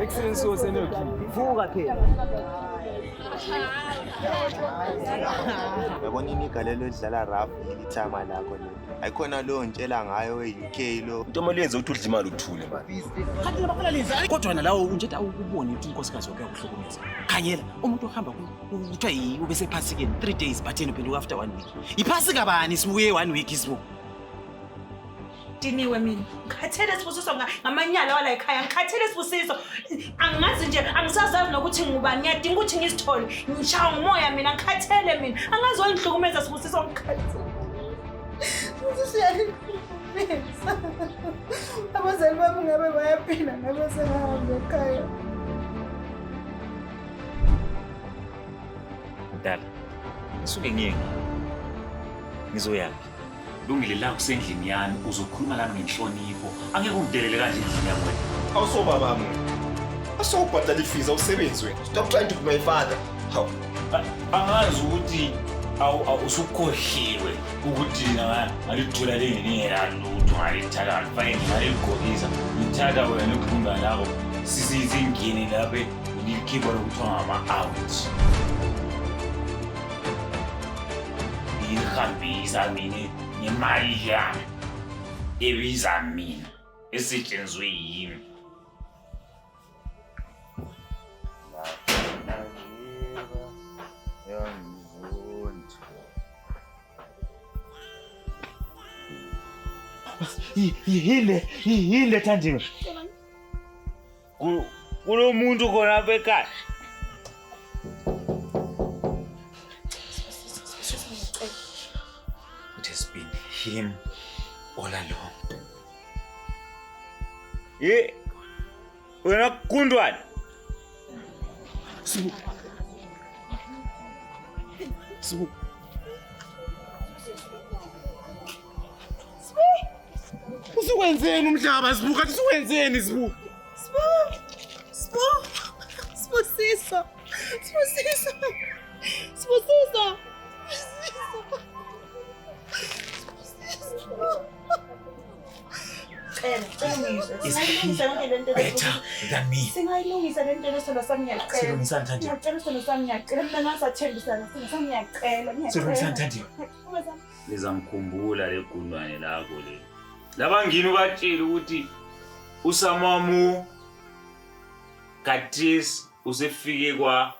Ekuseni so senoki. Vuka phela. Yabona imigalelo edlala rough yilithama lakho lelo. Ayikhona lo ngitshela ngayo we-UK lo. Into omele uyenze ukuthi udle imali uthule mani. Kanti labafana lenza kodwa wena lawo unje awukuboni ukuthi unkosikazi wakhe uyakuhlukumeza. Khanyela umuntu ohamba kuthiwa yi ubesephasikeni 3 days but yena uphenduka after 1 week. Iphasika bani sibuye 1 week isibu. Diniwe mina. Ngikhathele Sibusiso ngamanyala wala ekhaya. Ngikhathele Sibusiso. Angazi nje angisazazi nokuthi ngubani. Ngiyadinga ukuthi ngizithole. Ngishawa ngumoya mina ngikhathele mina. Angazi wangihlukumeza Sibusiso ngikhathele. Sibusiso uyangihlukumeza. Abazali bami ngabe bayaphila ngabe sengahamba ekhaya. Mdala, ngisuke ngiye ngizoyaphi? Lungile la kusendlini yami uzokhuluma lami ngenhlonipho. Angeke ungidelele kanje endlini yami wena. Awusobabami. Asowubhadala ifiza usebenzi wena. Stop trying to be my father. Hawu. Angazi ukuthi usukhohliwe ukuthi ngalithola lengenelutho ngalithatha ngalifake ngaligqokisa ngithatha wena iphunga lakho sisingene lapha ngilikhipha lokuthiwa ngama-out ngiyihambisa mina ngemali yami ebiza mina esetshenzwe yimi. Yile, yile Thandiwe. Kulomuntu khona apha ekhaya. It has been him all along. Ye wena Gundwane. Sibu. Sibu. Usukwenzeni umhlaba Sibu? Kanti usukwenzeni Sibu? Sibu! Sibu! Sibusiso! Sibusiso! Sibusiso! Sibusiso! Cela, cela ungizwe. Is Singayilungisa yonke le nto. Better than me. Singayilungisa le nto lesithando sami ngiyacela. Silungisani Thandiwe. Ngiyacela isithando sami ngiyacela. Mina ngasathembisana isithando sami ngiyacela. Silungisani Thandiwe. Lizangikhumbula le gundwane lakho le. Labangini ubatshele ukuthi usamamu kathesi usefike kwa